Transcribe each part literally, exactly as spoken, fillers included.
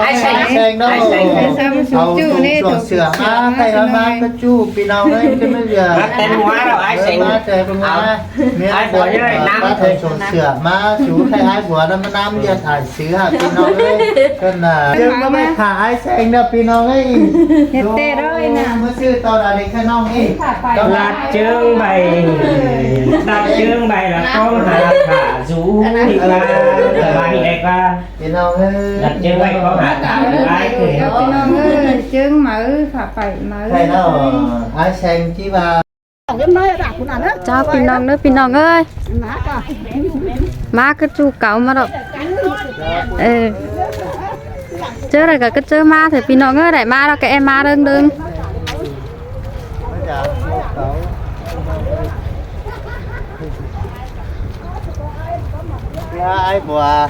Ái Seng. Ái Seng đó. Ái Seng. Au tôm sửa sửa má, khay má má ꞌcọ ꞌchu ꞌpi ꞌnọng ơi, ꞌchớ ꞌmí ꞌdứa. Má ꞌtẹ ꞌmưa đó, Ái Seng. Má ꞌtẹ ꞌmưa. Ái Bua ơi, năm. Bát sửa sửa má, ꞌchu khay Ái Bua đó má năm ꞌdứa thải sứ hả ꞌpi ꞌnọng ơi. ꞌCọ ꞌnạ. ꞌChớ ꞌmá ꞌmá thả Ái Seng đó ꞌpi ꞌnọng ơi. Nhiệt tệ đó ơi nè. ꞌMá sư tỏ ra đi khay ꞌnọng ơi. Lạt ꞌchương ꞌvạy. Lạt ꞌchương ꞌvạy là con hả thả rú đi qua. Là ba đi đây qua. ꞌPi ꞌnọng ơi. Lạt ꞌchương ꞌvạy con hả thả rú ai kể. ꞌPi ꞌnọng ơi, ꞌchương máư, phả pảy máư. Khay đó, Ái Seng ꞌchí ꞌva. Chào ꞌpi ꞌnọng ꞌnớ, ꞌpi ꞌnọng ơi. Má ꞌcọ ꞌchu cáu ꞌmá đó. Ê. ꞌChớ đảy ꞌcọ ꞌcọ ꞌchớ ꞌmá ꞌtẹ ꞌpi ꞌnọng ơi, đảy ꞌmá đó ꞌcọ ê ꞌmá đơng đơng. Ái Bua.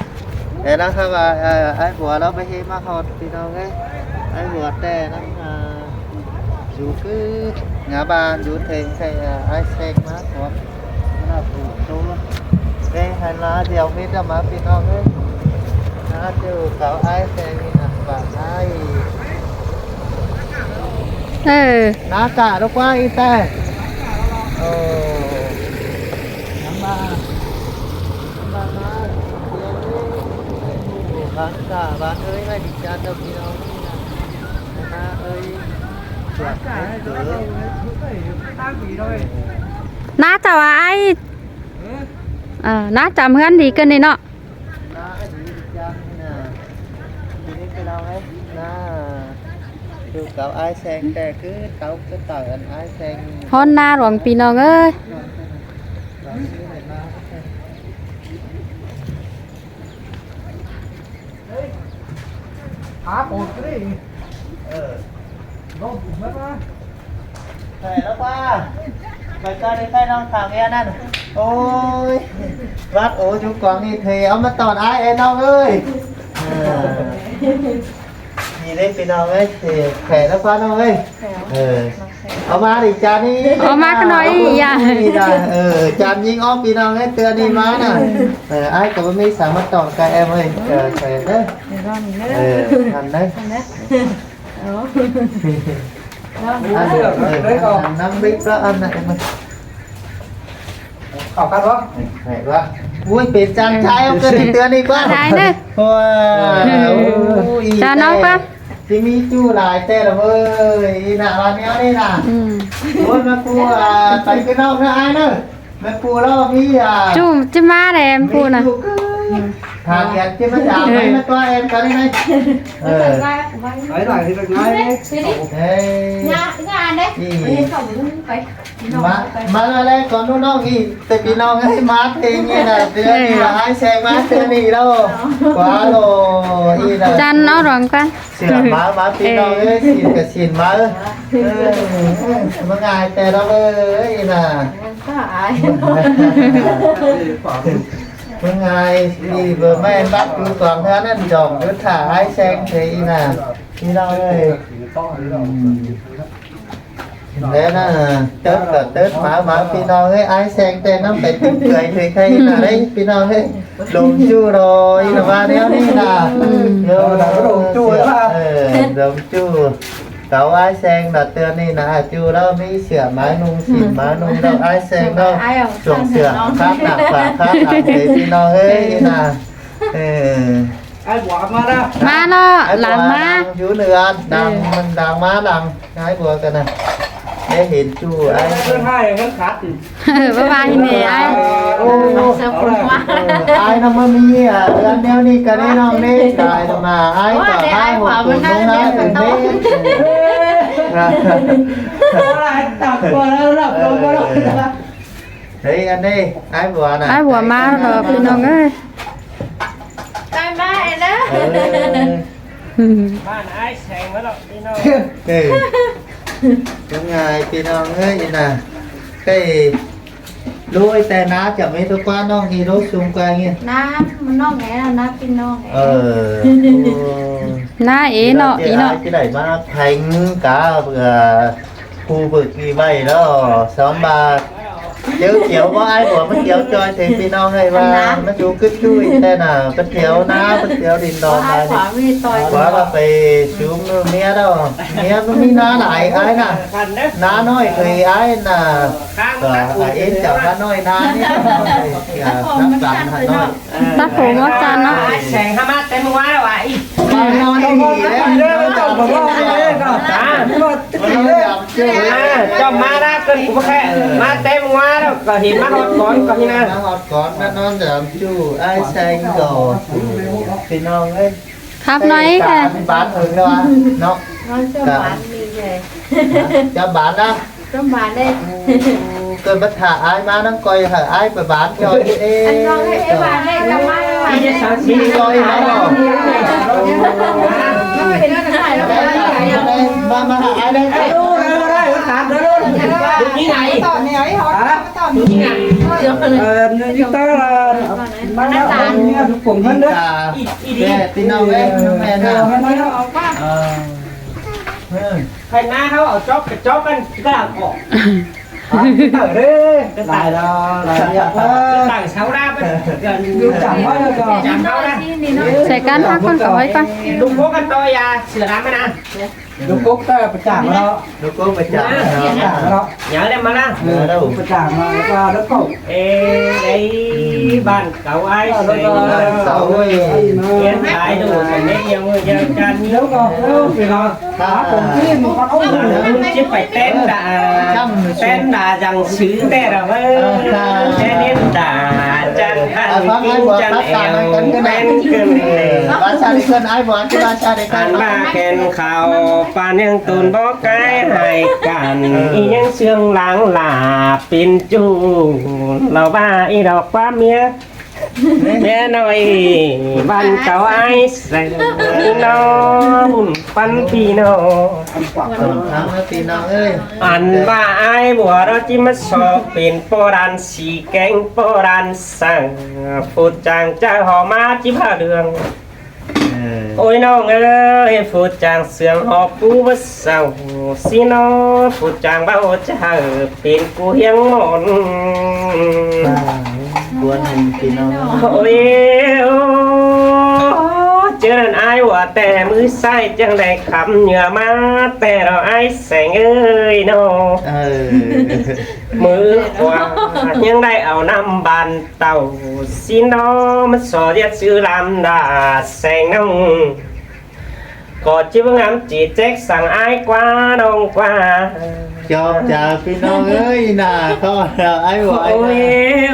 Ê, ꞌnọng hả, ꞌva, ơ, Ái Bua ꞌló báu ꞌhế ꞌmá ꞌhọt ꞌpi ꞌnọng ơi. Ái Bua ꞌtẹ ꞌnặn, ơ, dú ꞌcứ ngả ꞌban dú thêng khay, ơ, Ái Seng ꞌmá ꞌquám. ꞌNặn ꞌla phủ ꞌtố. Ê, hăn ꞌmá ꞌdiu mết ꞌnặn ꞌmá ꞌpi ꞌnọng ơi. ꞌNá ꞌchu cáu Ái Seng ꞌnị ꞌnặn bản ái. Ê. ꞌNá cả ꞌló ꞌquá ꞌi ꞌtẹ. Ồ. Ngắm ba. Ngắm ba ꞌná. Bán cả, bán ơi, ꞌmá đi chăn đâu ꞌpi ꞌnọng. ꞌNá ơi. Chuột ơi. ꞌNá chào ai. Ờ, ꞌná chăm ꞌhướn đi ꞌcọ ꞌnị ꞌnọ. ꞌNá đi chăn ꞌnị ꞌnạ. Đi ꞌnị ꞌpi ꞌnọng ơi. ꞌNá. Dú cáu Ái Seng ꞌtẹ ꞌcứ cáu ꞌcứ tải ăn Ái Seng. Hón ꞌná ruông ꞌpi ꞌnọng ơi. Hả, ổn cái gì? Ờ. Nó cũng mất á. Thầy nó qua. Mày coi đi, coi nó thằng nghe nè. Ôi. Bắt ổ chú con đi thì ông bắt toàn ai em ông ơi. Ờ. Nhìn đi, ꞌpi ꞌnọng ơi, thì khỏe nó qua ꞌnọng ơi. Ờ. Au ꞌmá đi chăn đi. Au ꞌmá ꞌcọ ꞌnọi ꞌnị, ya. Đi nè. Ờ, chăn ꞌnhính ók ꞌpi ꞌnọng ơi, ꞌtưa ꞌnị ꞌmá nè. Ờ, ai ꞌcọ ꞌmí sắm ꞌmá tỏn ca em ơi. Ờ, khỏe ꞌnớ. Ờ, ăn đấy. Ăn được, ờ, ăn, ăn nắm bít đó, ăn này em ơi. Khảo khăn không? Khỏe quá. Ui, pên chăn chai không? Ơ. ꞋCọ đi ꞌtưa ꞌnị ꞌquá. Chăn chai ꞌnớ. Ôi, ui, chăn ꞌnớ ꞌquá. Chứ ꞌmí ꞌchu lai ꞌtẹ ꞌlạ ꞌvới, ꞌnạ ꞌva ꞌnéo ꞌnị ꞌnạ. Ừ. Ôi, ꞌmá ꞌcu, à, pay ꞌcứ ꞌnọng ꞌnớ ai ꞌnớ. ꞌMá ꞌcu ꞌló ꞌmí, à. ꞌChu, ꞌchí ꞌmá đảy em ꞌcu ꞌnạ. Thả điện chứ ꞌmá dám ꞌmá ꞌtẹ em ꞌcọ đi ꞌnị. Ờ. Đấy là cái ngay đấy. Ê. Ê. ꞌMá, ꞌmá ꞌlới ꞌlới ꞌcọ ꞌnụ ꞌnọng ꞌnị, ꞌtẹ ꞌpi ꞌnọng ơi ꞌmá ꞌtẹ ꞌnị ꞌnạ, ꞌtưa ꞌnị ꞌva Ái Seng ꞌmá ꞌtưa ꞌnị ꞌló. Quá lô, ꞌnị ꞌnạ. Chăn ꞌnớ ruông ꞌquá. Sửa ꞌmá, ꞌmá ꞌpi ꞌnọng ơi, sửa ꞌcọ sửa ꞌmá. Ơ, ꞌmá ꞌngai ꞌtẹ ꞌló ơi, ꞌnị ꞌnạ. Ơ, ꞌmá ꞌngai, ꞌnị bơ ꞌmá bắt ꞌchu tuang ꞌhướn ꞌnặn dỏm, ꞌchu thả Ái Seng thế ꞌnị ꞌnạ. ꞌPi ꞌnọng ơi. Đấy là tớt cả tớt máu máu ꞌpi ꞌnọng ơi, Ái Seng ꞌtẹ ꞌnặn phải tứm cưới thì khay ꞌnạ đấy, ꞌpi ꞌnọng ơi. Lông ꞌchu rồi, ꞌnị ꞌnạ ꞌva ꞌnéo ꞌnị ꞌnạ. Ừ. Rồi, lông ꞌchu, ờ, lông ꞌchu. Cáu Ái Seng ꞌnạ ꞌtưa ꞌnị ꞌnạ, ꞌchu ꞌló ꞌmí sửa ꞌmá ꞌnung, sửa ꞌmá ꞌnung ꞌló Ái Seng ꞌló. Chuông sửa khát nặng, khát nặng thế ꞌpi ꞌnọng ơi, ꞌnị ꞌnạ. Ờ. ꞌMá ꞌnớ, lăng ꞌmá. Dú nưa, lăng, lăng ꞌmá, lăng. Ái Bua ꞌcọ ꞌnạ. Để hên ꞌchu ai. Bye bye ꞌnị ai. Ô. Ai ꞌnặn ꞌmá ꞌmí, à, ăn ꞌnéo ꞌnị ꞌcọ đi ꞌnọng ꞌnị. Ai ꞌnặn ꞌmá, ai ꞌcọ ai hua ꞌcốn ꞌnọng ai ꞌcọ ꞌnị. Đấy, ăn đi, Ái Bua ꞌnạ. Ái Bua ꞌmá ꞌló ꞌpi ꞌnọng ơi. Bye bye ꞌnớ. Ờ. Bản Ái Seng ꞌmá ꞌló ꞌpi ꞌnọng. Ê. Chướng ngại ꞌpi ꞌnọng ơi, ꞌnị ꞌnạ. Cái lối ꞌtẹ ꞌnạ chả mấy tôi qua ꞌnọng đi lối xung quanh ꞌnị. ꞌNạ, ꞌmá ꞌnọng ê, ꞌnạ ꞌpi ꞌnọng ê. Ờ. Ơ. ꞌNạ ê ꞌnọ, ê ꞌnọ. Cái này mà thành cả, ờ, khu vực như vậy đó, xóm ba. Chảu kiẻo báu ai bók, ꞌmắn kiẻo ꞌchoi ꞌtếng ꞌpi ꞌnọng ꞌhới ꞌva, ꞌmắn dú ꞌcứt ꞌchu ꞌtẹ nả, ꞌmắn kiẻo ꞌná, ꞌmắn kiẻo đin đỏ ꞌnặn. ꞌPhạ ꞌva pay sú ꞌmưa ꞌmía ꞌlẹo, ꞌmía ꞌmắn ꞌmí ꞌná lai ai nả, ꞌná ꞌnọi ꞌtoi ai nả, ꞌcọ ai ꞌnhắng chảu ꞌná ꞌnọi ꞌná ꞌnị, ꞌnặp cắn Hà Nội. Tắc khổ ngót chan ꞌnớ. Ai Seng hảư ꞌmá té ꞌmưa ꞌlẹo ải. Ơ, ꞌchọ ꞌmá ꞌná ꞌcợn ꞌcọ ꞌmá ꞌkhẹ. ꞌMá té ꞌmưa ꞌlẹo ꞌcọ hên ꞌmá ꞌhọt cón ꞌcọ hên ꞌnớ. ꞌMá ꞌhọt cón ꞌnặn ꞌnón dăm ꞌchu, ai Seng ꞌcọ. ꞌPi ꞌnọng ꞌới. Khắp nói kìa. Bán hứng ꞌnớ ꞌnớ. Nói cho bán đi về. Cho bán á. Trong bàn đây. Tôi bắt thả ai má nó coi hả ai phải bán cho đi. Ăn ngon đấy, em bàn đây, trong bàn đây. Đi coi hả? Mà, mà hả ai đây? Đi này. Hả? Đi này. Ờ, chúng ta là má nó ăn nha, cũng hơn đấy. À, ꞌpi ꞌnọng ới, ꞌnọng ới nả. Ờ, hơn đấy. Ờ. Khay ꞌná ꞌháu au chóp, ꞌcọ chóp ꞌcắn ꞌcọ lăng ꞌcọ. Hả? Tở đấy. Lai lo, lai lo. Tở sáu đá bắt. Dú chăm ꞌmá ꞌnớ ꞌcọ. Chăm ꞌháu đá. Sẻ cán hắc con khỏi con. Lục cốc ꞌcắn ꞌtoi ya, sửa đá ꞌmá ꞌnớ. Lục cốc ta phải chăm nó. Lục cốc phải chăm nó. Chăm nó. Nhớ lên mà lăng. Nhớ đâu. Phải chăm nó, qua nó cốc. Ê, đấy, bạn Cáu ai Seng. Ơ, ơ, ơ, ơ, ơ. Yên thái đủ sân nét nhiều người dân can. Nếu có, nếu vì nó, hả, cũng tin một con ốc. Chứ phải tên đã, tên đã rằng xứ tên là với, tên nên đã chăn ăn kinh chăn ẻo, tên cưng. Ăn ba khen khảo, pha nương tồn bó cái hài cản, ý những xương láng là pin chu, lào ba ý đọc quá miếng. Bé nói văn cáo ai sành nó bùn pắn pi nó. Ăn ba ai bùa đó chứ mất so pin po đàn xì keng po đàn sang. Phụt chàng cha họ má chứ ba đường. Ôi ꞌnọng ơi, phụt chàng sương họ cú bớt sầu. Xin nó phụt chàng bao cha hở pin cú hiếng mòn. Buôn hình pin nó. Ôi ô, chứ nên ai ua tè mứ sai chàng đảy khắm nhựa má tè đó ai seng ơi nó. Mứ khóa nhưng đảy au năm bàn tàu. Xin đó mất so giết sư làm đã seng nông. Có chứ ngắm chỉ trách sang ai qua đông qua. Chọc chào ꞌpi ꞌnọng ới, nả ꞌtọ ai ua ai. Ôi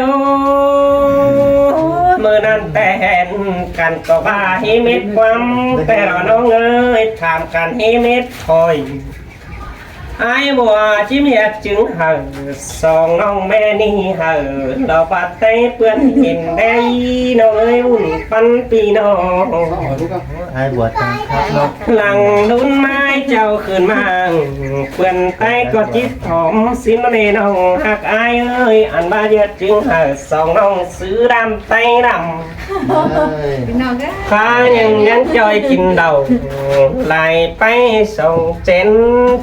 ô, mưa năn tên căn có ba hi mết quắm, tên nó ꞌnọng ơi, tham căn hi mết thôi. Ai bua chim hiệt chứng hở, song ꞌnọng ꞌme ni hở, lo bát tay ꞌpươn hên đe, ꞌnọng ơi ún păn pi ꞌnọng. Ai bua tăng khắp ꞌnọng. Lăng đun mai chào khưn mang, ꞌpươn tay có chít thỏm, xin ꞌnọng ơi ꞌnọng hắc ai ơi, ăn ba hiệt chứng hở, song ꞌnọng sư đam tay đam. Ơi. Khá nhưng nhắn chơi kinh đầu, lai pay sông chén,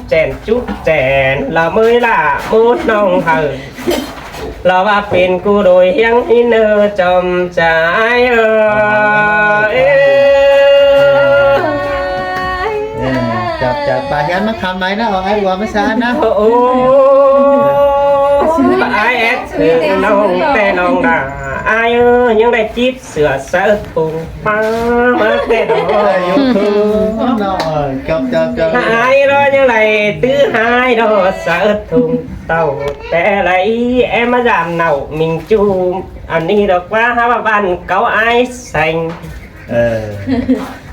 chén chúc chén, là mới lạ mốt nông hở. Là ba pin cu đôi hiếng in nơ chom cha ai ơ. Ê. Ê, chạp, chạp, bà hiến mắc khăm máy đó, ai qua mới xa nó. Ô, ô. Bà ai ép, nông, tê nông đà. Ai ơ, những đây chip sửa sớ thùng ba má tê đó. Ơ, YouTube. Nó, ờ, chọp, chọp, chọp. Hai đó như này, thứ hai đó sớ thùng tàu. Tê lấy em mà giảm nậu mình chu. Ăn đi đó quá hả bạn cáo ai sành. Ờ.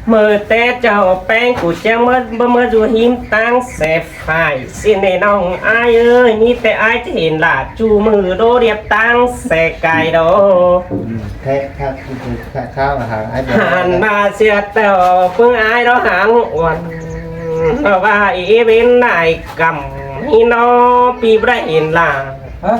Mơ té chào peng cú cheng mơ, mơ, mơ du hím tang sẻ phải. Xin để nong ai ơi, mi té ai chứ hên lạ chu mơ đô điệp tang sẻ cài đó. Ừ, thế, thế, thế, thế, thế mà hàng ai bảo. Hẳn mà sia tèo phương ai đó hàng uẩn. Nó ba ý bên này cầm, ý nó pi bra hên lạ. Hả?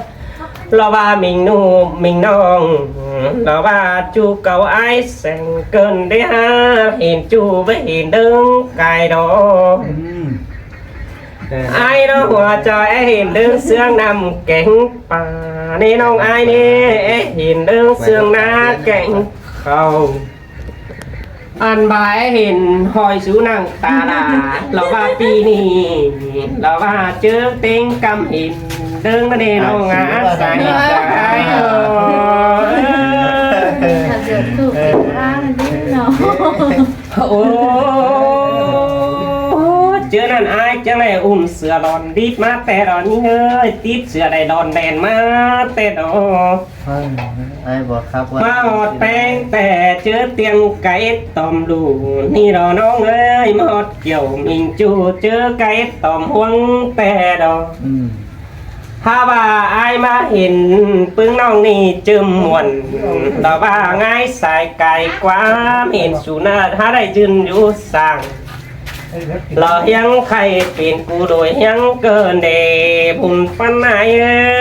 Lo ba mình nu, mình nong, lo ba chu cầu ai sành cơn đế ha, hên chu với hên đớng cài đó. Ừ. Ai ꞌnọ hua ꞌchoi é hên ꞌlớng ꞌsướng ꞌnặm kéng pá, ꞌnị ꞌnọng ai ꞌnị, é hên ꞌlớng ꞌsướng ꞌná kéng khảu. Ăn ꞌva é hên ꞌhọi sú nẳng ta đa, lỏ ꞌva pi ꞌnị, lỏ ꞌva ꞌchớ ꞌtếng ꞌcắm hên ꞌlớng ꞌnặn ꞌnị ꞌnọng a, sai sai. Ơ. Ô, ꞌchớ ꞌnặn ai chắng ꞌnị ùn sửa lon đít ꞌmá ꞌtẹ đó ꞌnị ơi, tít sửa đảy lon đen ꞌmá ꞌtẹ đó. Ai bua khắp ꞌmá ꞌhọt ꞌpéng ꞌtẹ ꞌchớ tiêng cáy tỏm ꞌlụk ꞌnị đó ꞌnọng ơi, ꞌmá ꞌhọt Kiẻo Minh ꞌchu ꞌchớ cáy tỏm ꞌhuống ꞌtẹ đó. Hák ꞌva ai ꞌmá hên ꞌpứng ꞌnọng ꞌnị ꞌchớ muôn, lỏ ꞌva ꞌngai sai cai ꞌquám hên sú ꞌnặn hák đảy dứn dú săng. Lỏ ꞌhiếng khay pên cu đuổi ꞌhiếng ꞌcợn đê bun ꞌpắn ai ơi.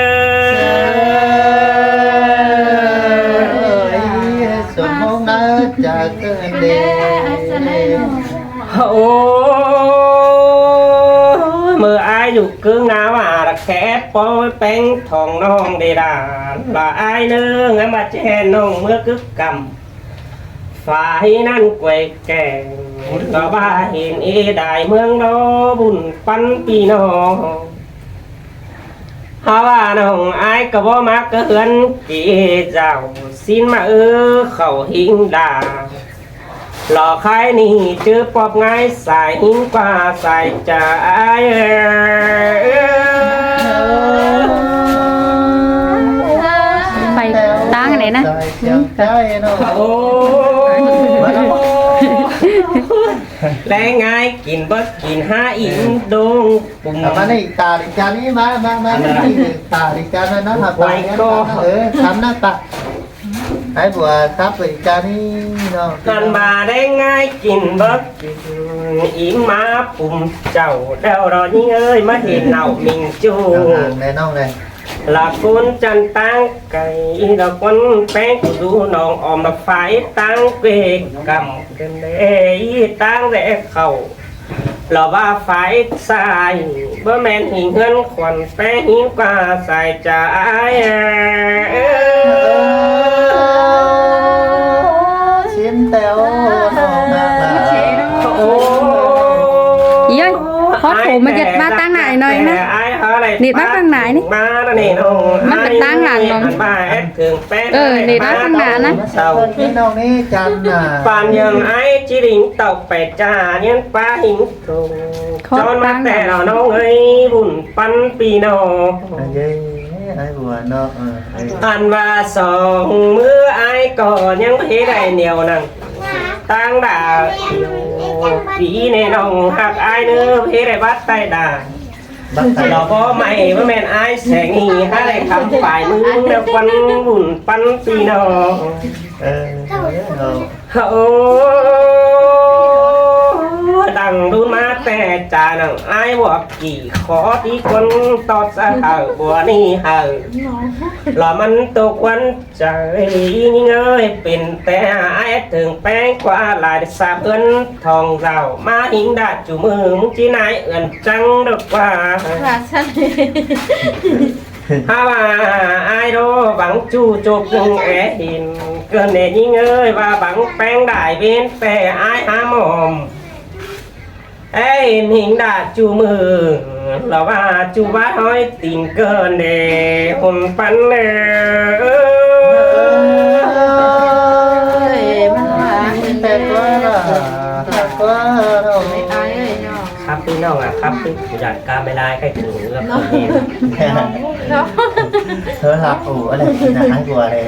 Sớm hôm ꞌnặn chả ꞌcợn đê. Ô, ꞌmự ai dú ꞌcứng ꞌná ꞌva là khé ꞌpó ꞌpéng thong ꞌnọng đê đa, là ai ꞌnớ ꞌngắm ꞌmá ꞌchí hên ꞌnọng ꞌmứa cứ cắm. Phải ꞌnặn quay kẻ, lỏ ꞌva hên ê đai ꞌmướng đó bun ꞌpắn pi ꞌnọng. Hák ꞌva ꞌnọng ai ꞌcọ báu ꞌmá cá ꞌhướn kỉ dảo, ꞌsịn ꞌmá ư khảu ꞌhịnh đa. Lỏ khai ꞌnị ꞌchớ ꞌpọp ꞌngai sai ꞌhịnh ꞌquá sai chả ai. Phải tang ꞌnị ꞌnớ. Ô. Lé ꞌngai kin báu kin hák ín đông pum. Ăn ꞌmá ꞌnị ta đi chăn ꞌnị, ꞌmá, ꞌmá, ꞌmá, ăn ꞌnị ta đi chăn ꞌnặn ꞌnớ, hả, quay ta đi chăn ꞌnặn, co. Ơ, khắm ꞌnặn ta. Ai bua khắp đi chăn ꞌnị, ꞌnọng. Ăn ꞌmá đé ꞌngai kin báu kin, ín ꞌmá pum chảu đeo đó ꞌnị ơi, ꞌmá hên nảu Minh ꞌchu. Ăn ăn, ꞌnọng ơi. Là ꞌcốn chăn tang cay, là ꞌcốn ꞌpéng cu dú ꞌnọng ỏm, là phải tang quê cắm, ꞌcợn đê tang đé khảu. Lỏ ꞌva phải sai, báu ꞌmen ꞌhịnh ꞌhướn khuôn ꞌpéng ꞌhịnh ꞌquá sai chả ai. Ơ, xin teo. Ô. Ý ơi, hót khổ mà giật ba tang nải ꞌnọi ꞌnớ. Ai hả đảy. Nịt bác ba tang nải ꞌnị. Ba ꞌnặn ꞌnị ꞌnọng. Bác ba tang lăng ꞌnọng. Ăn ꞌva ét thường ꞌpéng. Ơ, nịt bác ba tang nải ꞌnớ. Sau. Cái ꞌnọng ꞌnị chăn à. Pàn ꞌnhắng ai ꞌchí đinh tộc pẻ chả ꞌnhắng ꞌpá ꞌhịnh thùng. Khót chón ꞌmá tang ꞌtẹ lăng. Lỏ ꞌnọng ơi bun ꞌpắn pi ꞌnọng. Ai dơi, ai bua ꞌnọ, ơ, ai. Ăn ꞌva song ꞌmứ ai ꞌcọ ꞌnhắng hế đảy nẻo nẳng. Tang đa, pí ꞌnị ꞌnọng ꞌhặc ai ꞌnớ hế đảy bắt tay đa. Lỏ báu ꞌmạy báu ꞌmen ai seng ꞌnị hák đảy khắm phải ꞌmứ ꞌnớ ꞌquắn bun ꞌpắn pi ꞌnọng. Ơ, ơ. Ô, đăng đun ꞌmá ꞌtẹ chả nẳng ai bua kỉ khó tí ꞌcốn tót sa hảư bua ꞌnị hảư. Lỏ ꞌmắn tô ꞌquắn chả ơi, ꞌnhính ơi, pên ꞌtẹ ai thường ꞌpéng ꞌquá lai sa ꞌhướn thong dảo ꞌmá ꞌhịnh đa ꞌchu ꞌmự ꞌmứng ꞌchí nai ươn chắng độc ꞌquá. Hả, sao? Hák ꞌva ai đó bắng ꞌchu chộp ꞌnưng é hên ꞌcợn đê ꞌnhính ơi, ꞌva bắng ꞌpéng đảy ꞌvến ꞌtẹ ai hák mỏm. É hên ꞌhịnh đa ꞌchu ꞌmự, lỏ ꞌva ꞌchu bá hói tin ꞌcợn đê hôn ꞌpắn ơ. Ơi, ꞌmắn ꞌva hên ꞌtẹ ꞌquá, ꞌquá, ꞌmắn ai ơi ꞌnọ. Khắp ꞌpứng ꞌnọng à, khắp ꞌpứng, dặn camera cái chủ nữa. Nó. Không nhìn. Nó. Nó. Thôi là ủ ở đây, chị nặng của đây.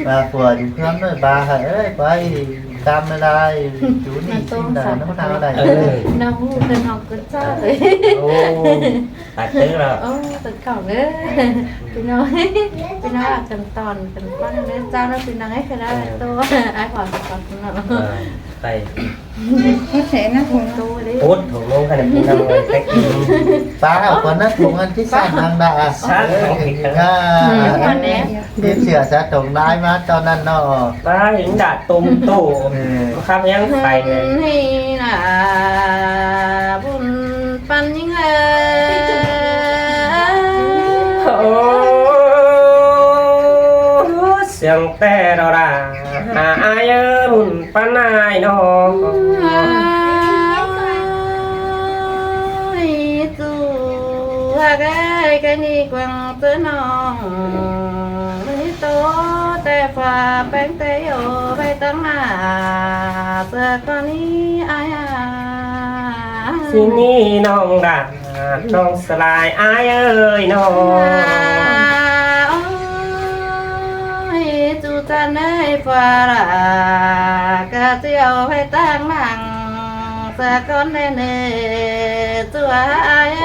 Và của chú Khương rồi, bà hãy ơi, bà ấy camera, chú nhìn xin là nó sao đây. Ừ. Nó ngu, cái nó cứ sao đấy. Ồ. Tại tức là. Ồ, tự cổng đấy. Cái nó, cái nó là cần toàn, cần quan đến sao nó xin năng ấy cái đó. Ừ. Tôi, ai hỏi, hỏi nó. Ờ, đây. Có thể nó cũng tô đấy. Út, không đúng, hay là cũng năm người cách. Ba hảo còn nó cũng ăn cái sản hàng đạ. Sản hàng thịt. À. Ừ, còn đấy. Cái sửa xã Đồng Nai mà cho nên nó. Ba hính đạ tôm tổ. Ừ. Khắp nhắn phải này. Hay là bún pan những, ờ, ꞌtẹ đó là ai ơi, ꞌmắn pắn ai nó. Ôi, ꞌchư ꞌhặc ơi, cái ꞌnị quảng ꞌchư ꞌnọng, ꞌmí tô ꞌtẹ pha ꞌpéng ꞌtẹ dô ꞌvạy ꞌtáng ꞌmá, ꞌchư ꞌcọ ꞌnị ai à. Xin ꞌnị ꞌnọng đa ꞌnọng sả lai ai ơi ꞌnọng. Ôi, ꞌchư chăn ơi, pha ꞌlạ ꞌcọ ꞌchư ꞌvạy ꞌtáng ꞌmá, ꞌchư ꞌcọ ꞌnị ꞌnị ꞌchư ai ơi.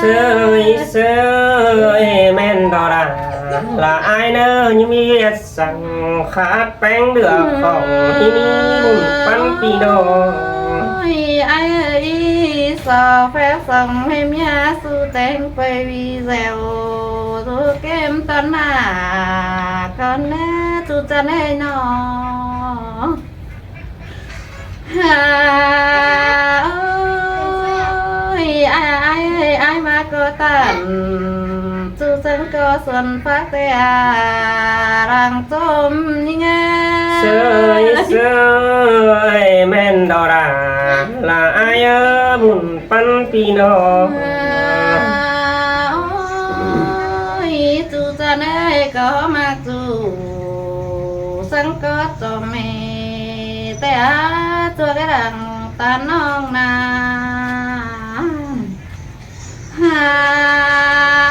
ꞌSới ꞌsới, ꞌmen đó là, là ai ꞌnớ ꞌnhắng ꞌmí săng khát ꞌpéng đưa khong ꞌnị ꞌmắn pắn ꞌpi ꞌnọng. Ôi, ai ơi, ꞌí so phép song ꞌmí ꞌmía ꞌsứ ꞌtếng pay video ꞌsứ kém ꞌtọn ꞌnạ ꞌcọ ꞌnị ꞌchư chăn ơi ꞌnọng. À, ôi, ai, ai ơi, ai ꞌmá ꞌcọ tản ꞌchư săng ꞌcọ suôn phák ꞌtẹ à, đang ꞌchôm ꞌnị ꞌnga. ꞌSới ꞌsới, ꞌmen đó là, là ai ơi, ꞌmắn pắn ꞌpi ꞌnọng. À, ôi, ꞌchư chăn ơi, ꞌcọ ꞌmá ꞌchư săng ꞌcọ ꞌchôm ꞌmá ꞌtẹ à, ꞌchư ꞌcọ đang tản ꞌnọng ꞌnạ. À,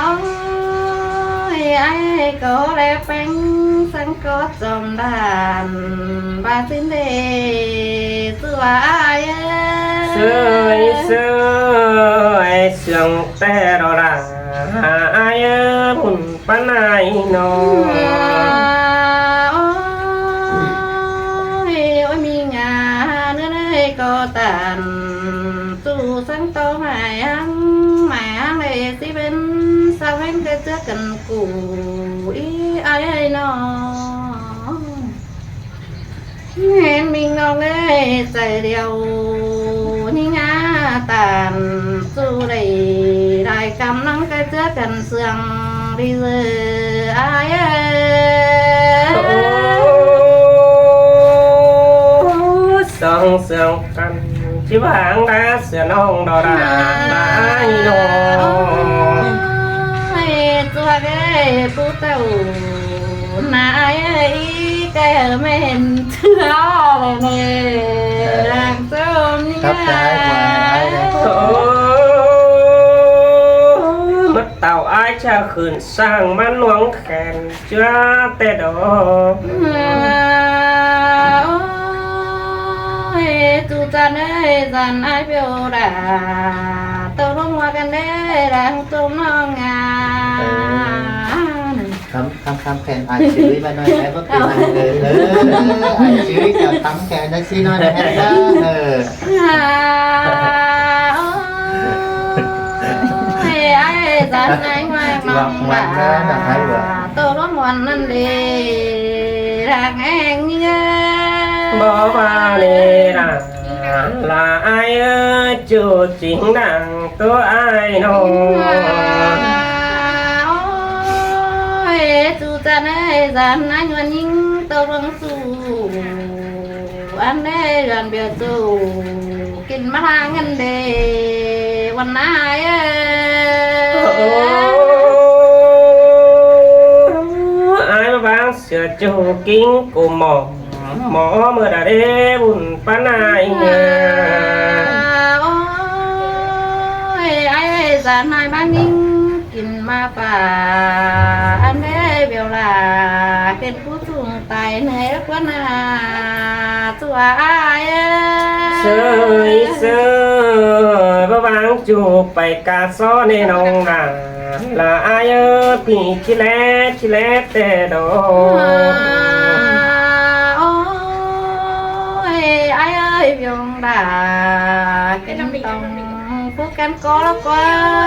ôi, ai ơi, ꞌcọ ꞌlé ꞌpéng săng ꞌcọ ꞌchôm đan, ꞌva ꞌsịn đê ꞌchư ꞌva ai ơi. ꞌSới ꞌsới, sương ꞌtẹ đó là ai ơi, ꞌmắn pắn ai ꞌnọng. À, ôi, ôi, ꞌmí ꞌnga ꞌnớ ꞌnị ꞌcọ tản ꞌchư săng ꞌtô mai ꞌháng, mai ꞌháng ꞌlế ꞌsứ ꞌvến, sa ꞌvến ꞌcọ ꞌchưa căn ꞌcụ ꞌí ai ơi ꞌnọng. ꞌHéng ꞌmí ꞌnọng ơi, ꞌchái điêu ꞌnị ꞌnga tản ꞌchư đảy, đảy căm ꞌnọng ꞌcọ ꞌchưa căn sương đi dư ai ơi. Ôi, sương sương căn ꞌchí ꞌva ꞌháng đa sương ꞌnọng đó là, là ai ꞌnọng. Ôi, ꞌchư ꞌhặc ơi, ꞌpứng ꞌtạu ꞌnạ ai ơi, ꞌcọ ꞌmen ꞌchư ꞌnị, đang ꞌchôm ꞌnị ꞌnga. Khắp trái của ai đấy. Ôi, ꞌmá ꞌtạu ai ꞌchạ khửn sang ꞌmắn nuống khen ꞌchưa ꞌtẹ đó. À, ôi, ꞌchư chăn ơi, chăn ai phiêu đa, tô ꞌlống ꞌmá căn đê, đang ꞌchôm ꞌnọng ꞌnga. Khắm, khắm, khắm khen ai chứ ꞌmá ꞌnọi, ai báu pên ai. Ơ, ơ, ai chứ chả tắm khen ai ꞌsứ ꞌnọi ꞌnớ. Ơ. À, ôi, ai chăn ai ngoai ꞌmắn ꞌmắn ꞌnớ, đang ai ꞌva tô ꞌlống ꞌmắn ꞌnặn đê, đang ꞌhéng ꞌnị ꞌnga. Báu ꞌva ꞌnị là, là ai ơi, ꞌchư chính đang tô ai ꞌnọng. À, ôi, ꞌchư chăn ơi, chăn ai ngoai ꞌnhính tô ꞌlống ꞌchư ăn đê, ăn biêu ꞌchư kin ꞌmá ꞌháng ăn đê, ꞌvắn ai ơi. Ơ, ơ, ai ꞌmá ꞌváng sửa ꞌchư kin ꞌcụ ꞌmọ, ꞌmọ ꞌmưa đa đê ꞌmắn pắn ai ꞌnị. À, ôi, ai ơi, chăn ai ꞌváng ꞌnhính kin ꞌmá pha ăn đê, biêu ꞌlạ kin ꞌpứng ꞌsướng tai ꞌnị ꞌquá ꞌnạ, ꞌchư ai ơi. ꞌSới ꞌsới, báu ꞌváng ꞌchư pay cá so ꞌnị ꞌnọng ꞌnạ, là ai ơi, ꞌpi ꞌchí ꞌlé, ꞌchí ꞌlé ꞌtẹ đó. À, ôi, ai ơi, biêu đa kin tong, ꞌpứng căn ꞌcọ ꞌlọ ꞌquá,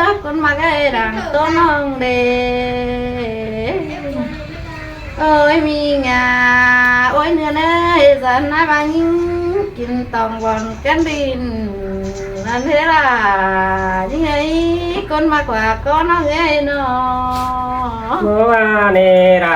ꞌcốn ꞌmặc ơi, đang tô ꞌnọng đê. Ôi, ꞌmí ꞌnga, ôi, ꞌnưa ơi, chăn ai ꞌváng ꞌnhính kin tong bón căn đin, ăn thế là ꞌnhính ơi, ꞌcốn ꞌmặc ꞌquá ꞌcọ ꞌnọng ơi ꞌnớ. Báu ꞌva ꞌnị là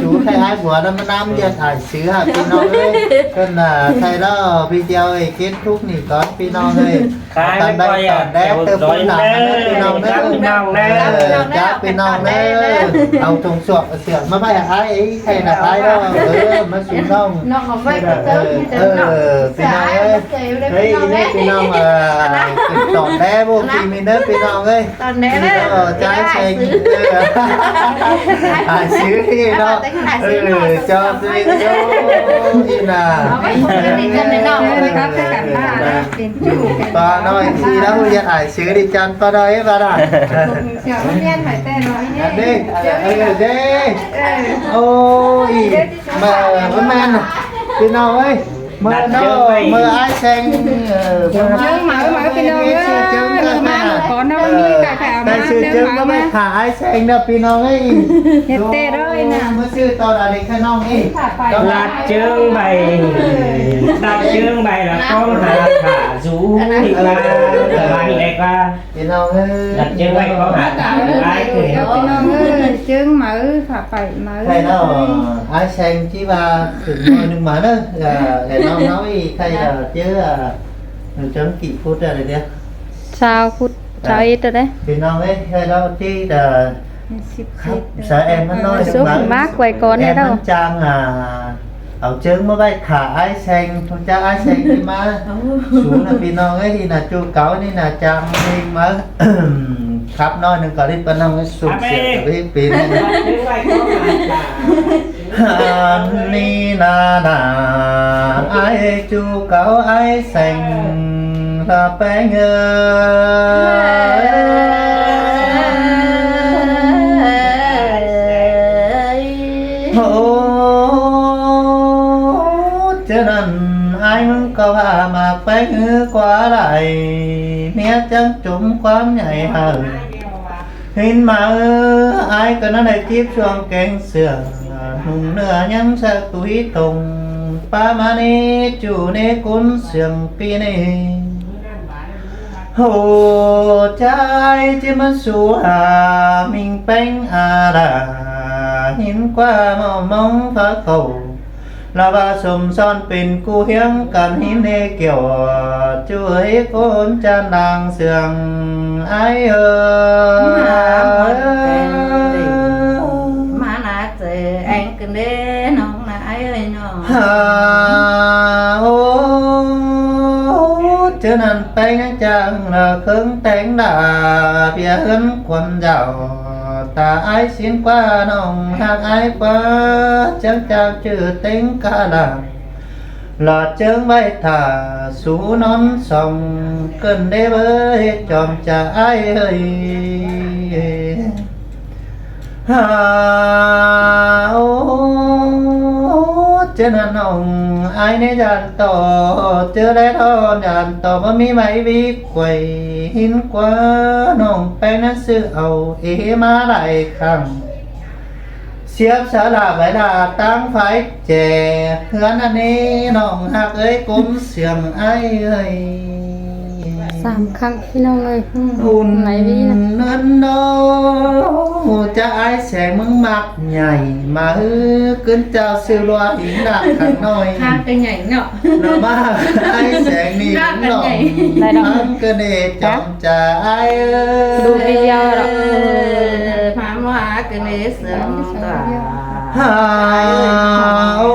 sú khay ải bua ꞌnặn ꞌmá ꞌnăm ꞌdệt ải xứ hả ꞌpi ꞌnọng ơi. ꞌCọ ꞌnạ khay ꞌlẹo video ꞌnị kết thúc ꞌnị cón ꞌpi ꞌnọng ơi. Khái ꞌtọn ꞌnị báy coi tỏn đé kéo ꞌtớ dối phốn đảng ꞌnớ ꞌnớ ꞌpi ꞌnọng ꞌnớ. Chắp ꞌpi ꞌnọng ꞌnớ. Chắp ꞌpi ꞌnọng ꞌnớ. Au thùng suộc sửa ꞌmá báy ải ꞌchí khay ꞌnạ ải ꞌlẹo. Ơ, ꞌmá sú ꞌnọng. ꞌNọng au báy kéo ꞌtớ ꞌnị ꞌnớ. Ơ, ꞌpi ꞌnọng ơi. Ê, ꞌnị ꞌpi ꞌnọng, ơ, tỏn đé báu ꞌpi ꞌmí ꞌnớ ꞌpi ꞌnọng ơi. Tỏn đé ꞌnớ. Ơ, chai ải xeng. Ải xứ ꞌnị ꞌnọng. Ơ, cho ꞌtứ ꞌnị ꞌnạ. Au báy kéo ꞌtớ ꞌnị ꞌnọng. Ơ, ꞌpá ꞌnọi ꞌnị ꞌnạ ꞌhụ ꞌdệt ải xứ đi chăn ꞌpá ꞌnọi ꞌvá ꞌnạ. Xiẻo ꞌmí ꞌnị ꞌnị. Ăn đi, ơ, đi. Ôi, ꞌmá, ꞌmá ꞌmen ꞌpi ꞌnọng ơi. ꞌMự ꞌnọ, ꞌmự ải xeng, ơ, ꞌmự ꞌmự ꞌpi ꞌnọng ơi. ꞌMự ꞌmự ꞌcọ ꞌnị ꞌmự ꞌmí cải thả ꞌmá ꞌsứ ꞌchương ꞌmự ꞌmự báy thả ải xeng ꞌnớ ꞌpi ꞌnọng ơi. ꞌDệt ꞌtẹ ꞌnọi ꞌnạ. ꞌMự ꞌsứ ꞌtọn ꞌnị khay ꞌnọng ơi. Lạt ꞌchương báy, lạt ꞌchương báy ꞌlạ ꞌcóng hả thả dú ꞌnị ꞌva, ꞌva ꞌnị ꞌva. ꞌPi ꞌnọng ơi. Lạt ꞌchương báy ꞌcóng hả thả dú ải ꞌcới. ꞌPi ꞌnọng ơi, ꞌchương ꞌmự, phả pảy ꞌmự. Khay ꞌnọ, ải xeng ꞌchí ꞌva khửn ꞌnọi ꞌnưng ꞌmá ꞌnớ, ơ, ải ꞌnọng ꞌnọi khay, ơ, ꞌchí, ơ, ꞌnưng chấm kỉ phút ra đảy ꞌlẹo. Sau phút, sau ết ra đảy. ꞌPi ꞌnọng ơi, khay ꞌnọ ꞌchí, ơ, khắp, sa em ꞌmắn ꞌnọi sú ꞌmá. ꞌMá quay con ꞌnị ꞌlẹo. Em ꞌmắn chang, ơ, au ꞌchương ꞌmá báy thả ải xeng, ꞌchá ải xeng ꞌchí ꞌmá. Sú ꞌnạ ꞌpi ꞌnọng ơi, ꞌnị ꞌnạ ꞌchu cáu ꞌnị ꞌnạ chang ꞌnưng ꞌmá. Khắp ꞌnọi ꞌnưng ꞌcọ đít ꞌpá ꞌnọng ơi sụp siệc ꞌcọ đít ꞌpi ꞌnọng. Ăn ꞌnị ꞌnạ ꞌnạ, ải ꞌchu cáu ải xeng ꞌlạ ꞌpéng ơi. Ơ, ꞌchớ ꞌnặn ải ꞌmứng ꞌcọ ꞌva ꞌmặc ꞌpéng ư ꞌquá lai, ꞌmía chắng chốm ꞌquám nhảy hảư. ꞌHín ꞌmá ơi, ải ꞌcọ ꞌnặn đảy chếp chuông kéng sửa, ꞌnung ꞌnựa ꞌnhắng sa túi tông, ꞌpá ꞌmá ꞌnị ꞌchu ꞌnị cốn siêng ꞌpi ꞌnị. Hô, ꞌchái ꞌchí ꞌmá sú hả, ꞌminh ꞌpéng a đa, ꞌhín ꞌquá ꞌmo ꞌmóng phá khảu. ꞌLạ ꞌva sôm ꞌsọn pên ꞌcú hiếng căn ꞌhín ꞌnị kiẻo, ꞌchu ới cốn ꞌchăn đang siêng, ải ơi. ꞌMá ꞌnạ ꞌtẹ eng căn đế ꞌnọng ꞌnạ ải ơi ꞌnọng. Hả, ơ, ꞌchớ ꞌnặn ꞌpéng chang ꞌlạ khớng téng đa, ꞌviạk ꞌhướn khuôn dảo, ta ải ꞌsịn ꞌquá ꞌnọng ꞌhặc ải ꞌquá, chắng chang ꞌchư téng cá lăng. ꞌLạ ꞌchương báy thả sú ꞌnón song, ꞌcợn đế bới chom chả ải ơi. Hả, ơ, ꞌchớ ꞌnặn ꞌnọng ải ꞌnị dản ꞌtọ, ꞌchớ đé ꞌtọn dản ꞌtọ báu ꞌmí ꞌmạy ꞌviạk quay, ꞌhín ꞌquá ꞌnọng ꞌpéng ꞌnặn ꞌsự au ế ꞌmá lai khăng. Siếp sa ꞌlạ báy ꞌlạ ꞌtáng phái ꞌchẹ, ꞌhướn ꞌnặn ꞌnị ꞌnọng ꞌhặc ới cốn siêng ải ơi. Sảm khăng ꞌpi ꞌnọng ơi. Ưm, ún nảy ꞌvi ꞌnặn. ꞌNặn ꞌnớ, ꞌchá ải xeng ꞌmứng ꞌmặc nhảy, ꞌmá ꞌhứ ꞌcứn ꞌchạu ꞌsự ꞌlua ꞌhính đạp khăn ꞌnọi. Khăn ꞌcọ nhảy ꞌnọ. ꞌNọ ꞌmá ải xeng ꞌnị ꞌnọng. Đảy ꞌnọng. Khăn ꞌcọ ꞌnị chom chả ải ơi. Đu video ꞌnọ. Ơ, pham ꞌmá ꞌcọ ꞌnị sương tả. Hả, ơ,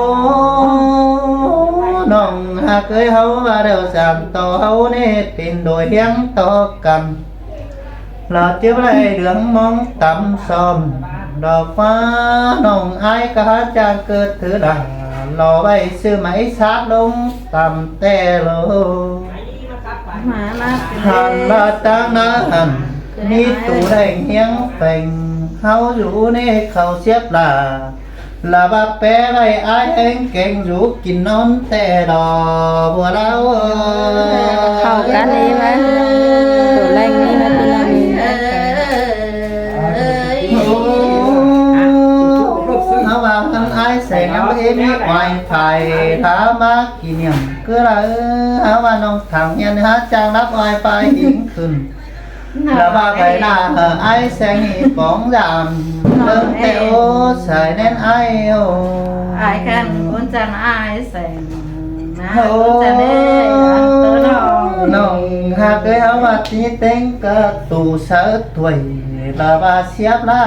ꞌnọng ꞌhặc ới ꞌháu ꞌva đẻo dản ꞌtọ ꞌháu ꞌnị pên đuổi hiếng ꞌtọ căn. ꞌLạ ꞌchí báy đương ꞌmóng tăm sôm, ꞌlạ ꞌquá ꞌnọng ải cá hák chang ꞌcợt thứ đa, ꞌlạ báy ꞌsự ꞌmạy sáp ꞌlống tăm ꞌtẹ ꞌlô. Hăn ꞌlạ ꞌtáng ꞌná hăn, ꞌmí tu đảy hiếng pheng, ꞌháu dú ꞌnị khảu siếp ꞌlạ. ꞌLa ꞌva ꞌpé ꞌvạy ải ꞌhéng kéng dú kin ꞌnón ꞌtẹ lo ꞌva ꞌlẹo. Khảu căn ꞌnị ꞌmá, tô ꞌlẹng ꞌnị ꞌmá ꞌpi ꞌnọng ꞌnị. ꞌHáu ꞌva ꞌhướn ải Seng ꞌmắn ꞌmí oai phay, thả ꞌmá kỉ niệm cứ ꞌlẹo. ꞌHáu ꞌva ꞌnọng thẳng ꞌnhắng hák ꞌchang lắp oai phay hính khửn. ꞌLa ꞌva phay ꞌna hảư ải Seng ꞌnị póng dăm, ꞌlớng ꞌtẹ ố sai ꞌnén ải ô. Ải căn ꞌcốn chăn ải Seng. ꞌNọng ꞌhặc ới ꞌháu ꞌva ꞌtí ꞌtếng ꞌcọ tủ sáư ꞌtuối, ꞌla ꞌva siếp ꞌlạ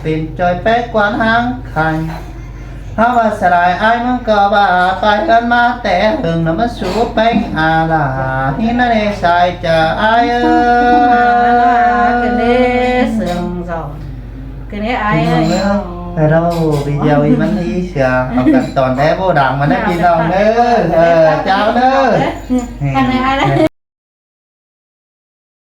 pên ꞌchoi pék quan ꞌháng khăn. ꞌHáu ꞌva sa lai ải ꞌmướng ꞌcọ ꞌva pay ꞌhướn ꞌmá té ꞌhưng ꞌnặn ꞌmá sú péng a la hính ꞌnặn ꞌnê sai chaư ải ới. Cái nế sương gió, cái nế ải ới. Hello, video ꞌnị ꞌmắn ꞌhí sia, au căn tỏn đé bô đang ꞌmắn ꞌnớ ꞌpi ꞌnọng ꞌnớ. Ờ, chào ꞌnớ. Căn nế ải ới.